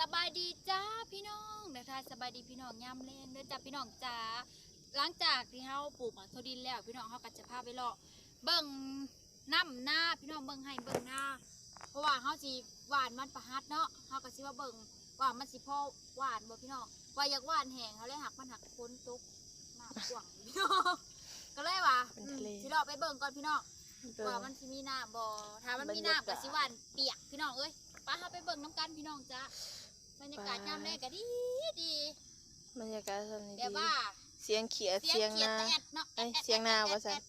ສະບາຍດີຈ້າພີ່ນ້ອງ ທັກທາຍສະບາຍດີພີ່ນ້ອງຍາມແລງເດີຈ້າພີ່ນ້ອງຈ້າ. ຫຼັງຈາກທີ່ເຮົາປູກໝາກຖົ່ວດິນແລ້ວ ພີ່ນ້ອງ ເຮົາກໍຈະພາໄປເລາະເບິ່ງນ້ຳນາພີ່ນ້ອງ ເບິ່ງໄຮ່ເບິ່ງນາ ເພາະວ່າເຮົາຊິຫວ່ານວັນພະຫັດເນາະ ເຮົາກໍຊິມາເບິ່ງວ່າມັນຊິພໍຫວ່ານບໍ່ພີ່ນ້ອງ. ວ່າຢາກຫວ່ານແຮງຫັ້ນແຫຼະ ຫາກມັນຫາກຝົນຕົກ ນ້ຳກວ້າງ ກໍເລີຍວ່າ ເປັນທະເລ ອືມ ຊິເລາະໄປເບິ່ງກ່ອນພີ່ນ້ອງ ເບິ່ງ ວ່າມັນຊິມີນ້ຳບໍ່ ຖ້າມັນມີນ້ຳກໍຊິຫວ່ານປຽກພີ່ນ້ອງເອີຍ. ໄປ ເຮົາໄປເບິ່ງນຳກັນພີ່ນ້ອງຈ້າ. ບັນຍາກາດຍາມແລງກໍດີ ດີ ບັນຍາກາດຊ່ຳນີ້ ແບບວ່າ ດີ ສຽງຂຽດ ສຽງຂຽດ ສຽງນາ ຕະແອດເນາະ ເອີຍ ສຽງນາວ່າຊັ້ນ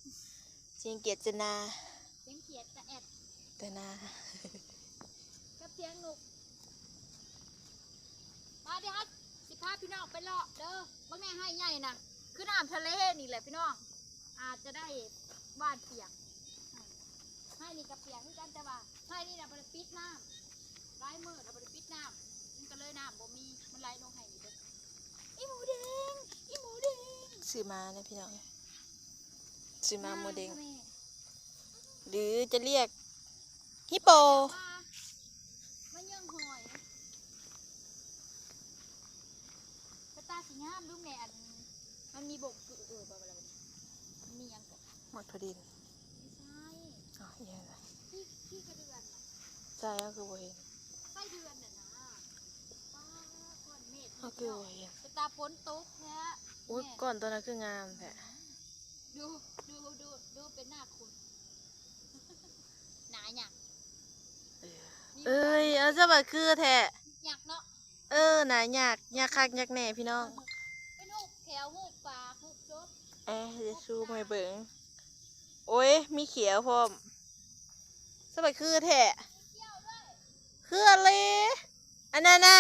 ສຽງຂຽດຈະນາ ສຽງຂຽດຕະແອດ ຕະນາ ກັບສຽງນົກ. ມາ ດຽວເຮົາຊິພາພີ່ນ້ອງໄປເລາະເດີ ເບິ່ງແນ່ ໄຮ່ໃຫຍ່ນະ ຄືນ້ຳທະເລນີ້ແຫຼະພີ່ນ້ອງ ອາດຈະໄດ້ຫວ່ານປຽກ. ໄຮ່ນີ້ກໍປຽກຄືກັນ ແຕ່ວ່າໄຮ່ນີ້ນະບໍ່ໄດ້ປິດນ້ຳ ຫຼາຍມື້ແລ້ວບໍ່ໄດ້ປິດນ້ຳ ມັນກໍເລີຍນ້ຳບໍ່ມີ ມັນໄຫຼລົງໄຮ່ນີ້ເບິດ. ອີ່ໝູເດ້ງ ອີ່ໝູເດ້ງ ຊື່ໝານະພີ່ນ້ອງ ຊື່ໝາໝູເດ້ງ ຫຼືຈະລຽກ ຮິບໂປ ມາເຍິງຫອຍ ເປັນຕາຊິງາມດູແມ່. ອັນ ມັນມີບົກ ເອີ ບໍ່ ບໍ່ ບໍ່ ມັນມີຫຍັງເກາະ ໝາກຖົ່ວດິນ ບໍ່ໃຊ່ ອ້າວ ອີຫຍັງລະ ຂີ້ ຂີ້ກະເດືອນນະ ໃສ່ ເຮົາຄືບໍ່ເຫັນ ໃສ່ເດືອນນະນະ ປ້າ ກ້ອນເມກ ເຮົາຄືບໍ່ເຫັນ ເປັນຕາຝົນຕົກແທ້. ໂອ້ຍ ແມ່ ກ້ອນຕົວນັ້ນຄືງາມແທ້ ດູ ດູ ດູ ດູເປັນໜ້າຄົນ ໜ້າຫຍັງ ເອີຍ ເອີຍ ເອົາ ສະບາຍຄືແທ້ ຫຍັກເນາະ ເອີ ໜ້າຫຍັກ ຫຍັກຄັກຫຍັກແນ່ພີ່ນ້ອງ ເປັນຮູບແຂ້ວ ຮູບປາກ ຮູບສົບ ເອີ ຈະຊູມໃຫ້ເບິ່ງ ໂອ້ຍ ມີຂຽວພ້ອມ ສະບາຍຄືແທ້ ມີຂຽວດ້ວຍ ຄືອີ່ຫຼີ ອັນນັ້ນນະ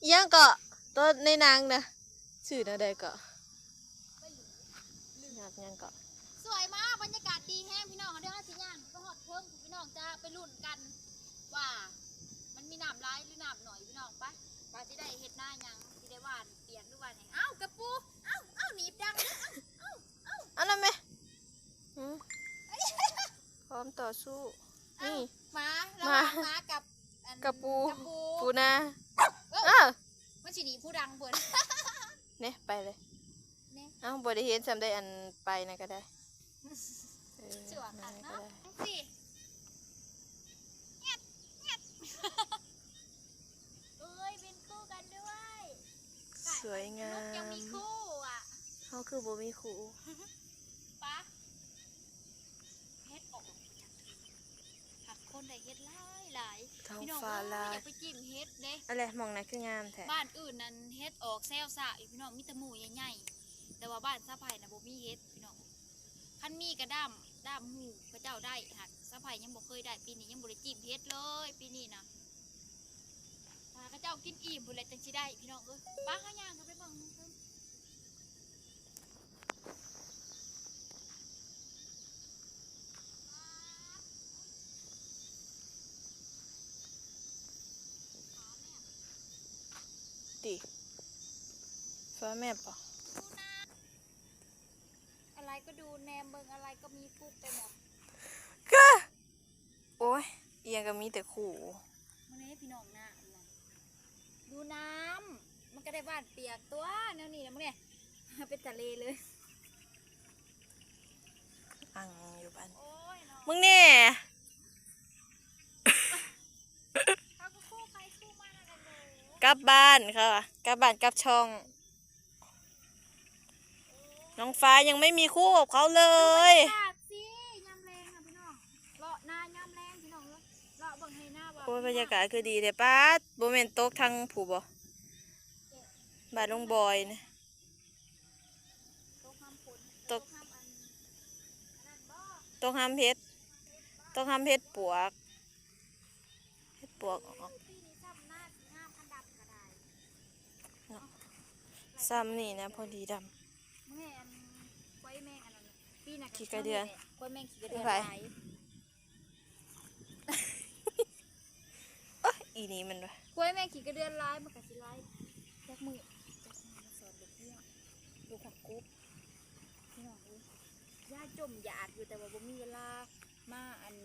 ອີ່ຫຍັງເກາະ ຕົວໃນໜັງນະ ຊື່ແນວໃດເກາະ ຍາກຫຍັງເກາະ ສວຍມາກ ບັນຍາກາດດີແຮງພີ່ນ້ອງ. ດຽວເຮົາຊິຍ່າງໄປຮອດເທິງ ພີ່ນ້ອງຈະໄປລຸ້ນກັນວ່າ ມັນມີນ້ຳຫຼາຍຫຼືນ້ຳໜ້ອຍ ພີ່ນ້ອງ ໄປ ວ່າຊິໄດ້ເຮັດນາຫຍັງ ຊິໄດ້ຫວ່ານປຽກຫຼືຫວ່ານຫຍັງ. ເອົ້າ ກະປູ ເອົ້າ ເອົ້າ ໜີບດັງເດີ ເອົ້າ ເອົ້າ ເອົ້າ ອັນນັ້ນແມະ ຫື ພ້ອມຕໍ່ສູ້ ເອົ້າ ນີ້ ໝາ ລະຫວ່າງໝາກັບ ອັນ ກະປູ ກະປູ ປູນາ ເອີ ເອີ ມັນຊິໜີບຜູ້ດັງເພິ່ນ ເນ ໄປເລີຍ ເນ ເອົ້າ ບໍ່ໄດ້ເຫັນຊ້ຳໃດ ອັນໄປນະກະໄດ້ ເອີ ຊົ່ວຄັກເນາະ ຈັ່ງຊີ້ ແງດ ແງດ ເອີຍ ບິນຄູ່ກັນດ້ວຍ ສວຍງາມ ນົກຍັງມີຄູ່ອະ ເຮົາຄືບໍ່ມີຄູ່ ປະ ເຫັດອອກ ຫາກຄົນໄດ້ເຫັດຫຼາຍໆ ທ້ອງຟ້າຫຼາຍ ພີ່ນ້ອງເອີຍ ຢາກໄປຈິ້ມເຫັດເດ້ ອັນແຫຼະ ໝ່ອງນັ້ນຄືງາມແທ້ ບ້ານອື່ນນັ້ນເຫັດອອກແຊວຊະຢູ່ ພີ່ນ້ອງ ມີແຕ່ໝູ່ໃຫຍ່ໆ ແຕ່ວ່າບ້ານສາວໄພນະບໍ່ມີເຫັດ ພີ່ນ້ອງ ຄັນມີກະດາມ ດາມໝູ່ເຂົາເຈົ້າໄດ້ ຫາກສາວໄພຍັງບໍ່ເຄີຍໄດ້ ປີນີ້ຍັງບໍ່ໄດ້ຈິ້ມເຫັດເລີຍ ປີນີ້ນະ ຖ້າເຂົາເຈົ້າກິນອີ່ມພຸ້ນແຫຼະ ຈັ່ງຊິໄດ້ ພີ່ນ້ອງເອີຍ ປະ ເຮົາຍ່າງເຂົ້າໄປເບິ່ງເທິງ ຕິ ຟ້າແມບບໍ່ ອະໄລກໍດູ ແນມເບິ່ງອະໄລກໍມີກຸກໄປໝົດ ກະ ໂອ້ຍ ອີ່ຫຍັງກໍມີແຕ່ຄູ ມື້ນີ້ພີ່ນ້ອງ ນ້ຳນະ ດູນ້ຳ ມັນກໍໄດ້ຫວ່ານປຽກຕົວະ ແນວນີ້ນະ ມື້ນີ້ ເປັນທະເລເລີຍ ອັ່ງຢູ່ບ້ານ ໂອ້ຍເນາະ ມຶງແນ່ ເຂົາກໍຄູ່ໄປຄູ່ມານັ້ນແຫຼະ ກັບບ້ານເຂົາວ່າ ກັບບ້ານກັບຊ່ອງ. ນ້ອງฟ้ายังไม่มีคู่กับเขาเลย ຍາມແລງນະພີ່ນ້ອງ ເລາະນາຍາມແລງພີ່ນ້ອງເອີຍ ເລາະເບິ່ງໄຮ່ນາວ່າ ໂອ້ຍ ບັນຍາກາດຄືດີແທ້ ປາດ ບໍ່ແມ່ນຕົກທາງຜູ້ບໍ່ ບ້ານລຸງບອຍນະ ຕົກ ຕົກຫຳເຫັດ ຕົກຫຳເຫັດປວກ ເຫັດປວກອອກ ເນາະ ຊ່ຳນີ້ນະ ພໍດີດຳ ແມ່ນ ຂ້ອຍແມ່ງອັນນັ້ນ ປີນັ້ນກໍ ຂີ້ກະເດືອນ ຂ້ອຍແມ່ງຂີ້ກະເດືອນຫຼາຍ ໂອ້ຍ ອີນີ້ມັນວ່າ ຂ້ອຍແມ່ງຂີ້ກະເດືອນຫຼາຍ ມັນກໍຊິຫຼາຍ ຈັກມື້ ຈັກມື້ມາສອນເດັກນ້ອຍ ລູກຮັກກົບ ພີ່ນ້ອງເອີຍ ຢາກຈົ່ມຢາກຢູ່ ແຕ່ວ່າບໍ່ມີເວລາ ມາອັນ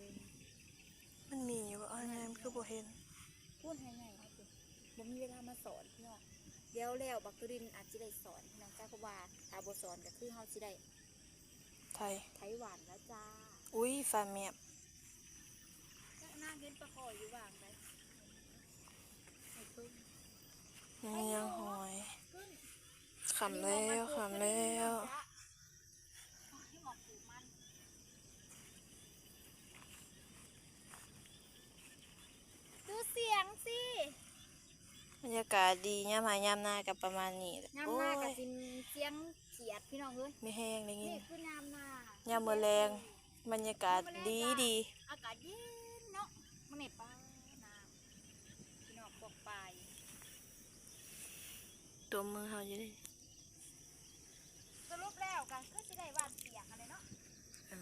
ມັນມີຢູ່ບໍ່? ອັນນັ້ນຄືບໍ່ເຫັນ ພຸ້ນ ໄຮ່ໃຫຍ່ເຮົາພຸ້ນ ບໍ່ມີເວລາມາສອນພີ່ນ້ອງ. ດຽວແລ້ວບັກໂຕດິນອາດຊິໄດ້ສອນພີ່ນ້ອງຈ້າ ເພາະວ່າຖ້າບໍ່ສອນກໍຄືເຮົາຊິໄດ້ ໄຖ ໄຖຫວ່ານແລ້ວຈ້າ. ອຸ້ຍ ຟ້າແມບ. ຈັກນາງເຫັນປາຄໍ່ຢູ່ຫວ່າງໃດ ໃຫ້ເບິ່ງ. ຍັງຫອຍ. ຄ່ຳແລ້ວ ຄ່ຳແລ້ວ. ໂອ້ຍ ໝອກປູມັນ ດູສຽງຊິ. ບັນຍາກາດດີ ຍາມໄຮ່ຍາມນາກໍປະມານນີ້ແຫຼະ. ຍາມນາກໍ ໂອ້ຍ ຊິສຽງຂຽດພີ່ນ້ອງເອີຍ ມີແຮງໄດ້ຍິນ. ນີ້ຄືຍາມນາ ຍາມມື້ແລງ ບັນຍາກາດດີດີ. ອາກາດເຢັນເນາະ ມື້ນີ້ປານ້ຳ ພີ່ນ້ອງ ພວກປາຢູ່ ຕົວມມືເຮົາຢູ່ເດ້. ສະຫຼຸບແລ້ວກໍຄືຊິໄດ້ຫວ່ານປຽກຫັ້ນແຫຼະເນາະ. ເອີ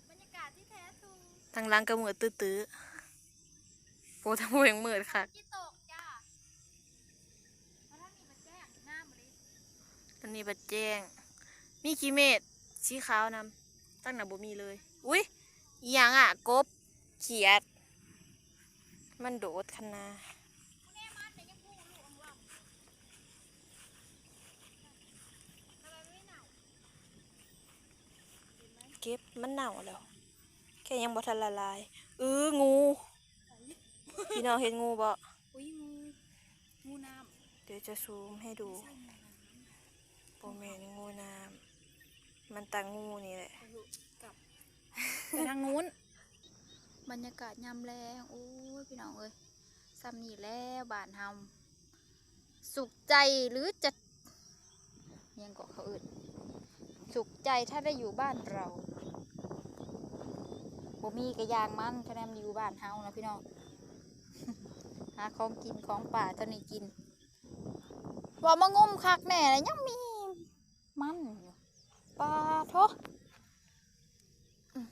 ບັນຍາກາດທີ່ແທ້ທູ່ ທາງຫຼັງກໍມືດຕື້ໆ. ໂອ້ ທາງພຸ້ນຍັງມືດຄັກ. ຝົນຊິຕົກຈ້າ. ມາທາງນີ້ບັດແຈ້ງ ງາມອີ່ຫຼີ. ອັນນີ້ບັດແຈ້ງ ມີຂີ້ເມກສີຂາວນຳ. ທາງນັ້ນບໍ່ມີເລີຍ. ອຸ້ຍ ອີຫຍັງອະ ກົບ ຂຽດ ມັນໂດດຄັນນາ. ເກັບ ມັນເນົ່າແລ້ວ ແຄ່ຍັງບໍ່ທັນລະລາຍ. ອື ງູ ພີ່ນ້ອງເຫັນງູບໍ່? ອຸ້ຍ ງູ ງູນ້ຳ. ດຽວຈະຊູມໃຫ້ດູ. ບໍ່ແມ່ນງູນ້ຳ ມັນຕາງູນີ້ແຫຼະ. ກັບໄປທາງນູ້ນ. ບັນຍາກາດຍາມແລງ ໂອ້ຍ ພີ່ນ້ອງເອີຍ ສ່ຳນີ້ແຫຼະບ້ານເຮົາ. ສຸກໃຈ ຫຼື ຈະ ຫຍັງເກາະເຂົາເອີ້ນ ສຸກໃຈຖ້າໄດ້ຢູ່ບ້ານເຮົາ. ບໍ່ມີກະຢ່າງມັນ ຄະແນນຢູ່ບ້ານເຮົານະພີ່ນ້ອງ ຫາຂອງກິນຂອງປ່າເທົ່ານີ້ກິນ. ວ່າມາງຸ້ມຄັກແນ່ ແລ້ວຍັງມີມັນຢູ່. ປາໂທ້ ອືມ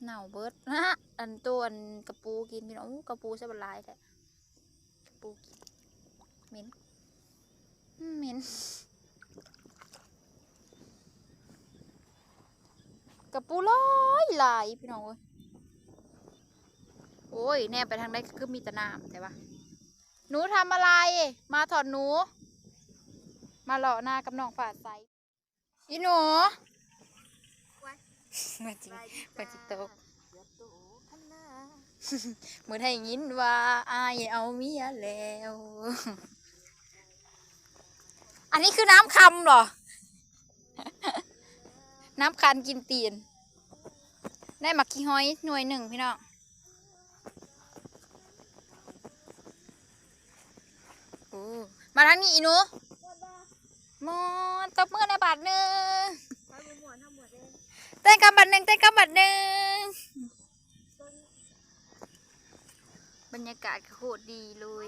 ເນົ່າເບິດນະ. ອັນໂຕ ອັນກະປູກິນ ພີ່ນ້ອງ. ໂອ້ ກະປູຊະບັກຫຼາຍແທ້. ປູກິນ ເໝັນ ອືມ ເໝັນ ກະປູຫຼາຍໆ ພີ່ນ້ອງເອີຍ. ໂອ້ຍ ແນມໄປທາງໃດກໍຄືມີແຕ່ນ້ຳແທ້ວະ. ໜູທຳອະໄລ? ມາຖອດໜູ ມາເລາະນາກັບນ້ອງຟ້າໃສ. ອີ່ໜູ ໂອ້ຍ ມັນຈິ ມັນຈິຕົກ. ເມື່ອໄດ້ຍິນວ່າອ້າຍເອົາເມຍແລ້ວ. ອັນນີ້ຄືນ້ຳຄຳເບາະ? ນ້ຳຄັນກິນຕີນ. ໄດ້ໝາກຂີ້ຫອຍໜ່ວຍໜຶ່ງ ພີ່ນ້ອງ. ໂອ້ ມາທາງນີ້ອີ່ໜູ. ມ່ວນ ຕົບມືແດ່ບາດໜຶ່ງ. ເຕັ້ນກັນບາດໜຶ່ງ ເຕັ້ນກັນບາດໜຶ່ງ. ບັນຍາກາດກໍໂຄດດີເລີຍ.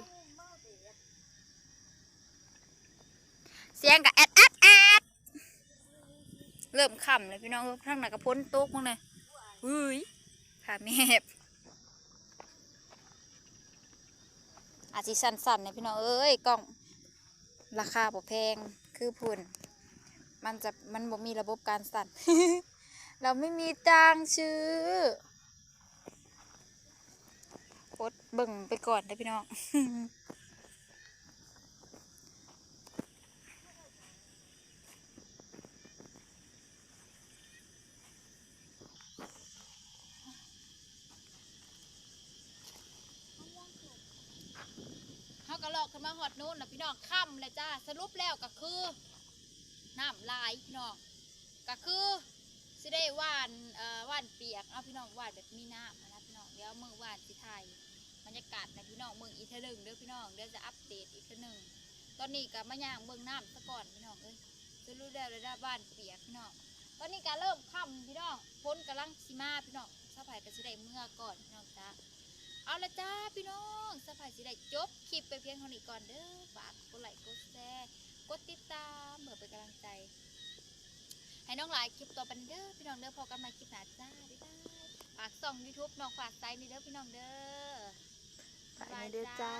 ສຽງກໍແອດໆໆ. ເລີ່ມຄ່ຳແລ້ວ ພີ່ນ້ອງເອີຍ. ທາງນັ້ນກໍຝົນຕົກເບິ່ງແດ່. ເຮີ້ຍ ຜ້າແມບ. ອາດຊິສັ່ນໆແດ່ ພີ່ນ້ອງເອີຍ. ກ້ອງລາຄາບໍ່ແພງຄືພຸ້ນ. ມັນຈະ ມັນບໍ່ມີລະບົບການສັ່ນ. ເຮົາໄມ່ມີຕັງຊື້. ອົດເບິ່ງໄປກ່ອນເດີພີ່ນ້ອງ. ເຮົາກໍເລາະຂຶ້ນມາຮອດໂນ້ນລະພີ່ນ້ອງ. ຄ່ຳແລ້ວຈ້າ. ສະຫຼຸບແລ້ວກໍຄືນ້ຳຫຼາຍພີ່ນ້ອງ. ກໍຄືຊິໄດ້ຫວ່ານ ເອີ ຫວ່ານປຽກເນາະພີ່ນ້ອງ ຫວ່ານແບບມີນ້ຳຫັ້ນນະພີ່ນ້ອງ. ດຽວມື້ຫວ່ານຊິຖ່າຍບັນຍາກາດໃຫ້ພີ່ນ້ອງເບິ່ງອີກເທື່ອໜຶ່ງເດີພີ່ນ້ອງ. ດຽວຈະອັບເດດອີກເທື່ອໜຶ່ງ. ຕອນນີ້ກໍມາຍ່າງເບິ່ງນ້ຳສາກ່ອນພີ່ນ້ອງເອີຍ. ສະຫຼຸບແລ້ວໄດ້ຫວ່ານປຽກພີ່ນ້ອງ. ຕອນນີ້ກໍເລີ່ມຄ່ຳພີ່ນ້ອງ ຝົນກຳລັງຊິມາພີ່ນ້ອງ. ສາວໃຜກໍຊິໄດ້ເມືອກ່ອນພີ່ນ້ອງຈ້າ. ເອົາລະຈ້າພີ່ນ້ອງ ສາວໃຜຊິໄດ້ຈົບຄລິບໄປພຽງເທົ່ານີ້ກ່ອນເດີ. ຝາກກົດໄລກົດແຊ ກົດຕິດຕາມເພື່ອເປັນກຳລັງໃຈ ໃຫ້ນ້ອງຫຼາຍຄລິບຕໍ່ໄປນີ້ເດີພີ່ນ້ອງເດີ. ພົບກັນໃໝ່ຄລິບໜ້າຈ້າ ບາຍບາຍ. ຝາກຊ່ອງຢູທູບນ້ອງຟ້າໃສນີ້ເດີພີ່ນ້ອງເດີ. ຝາກແດ່ເດີຈ້າ.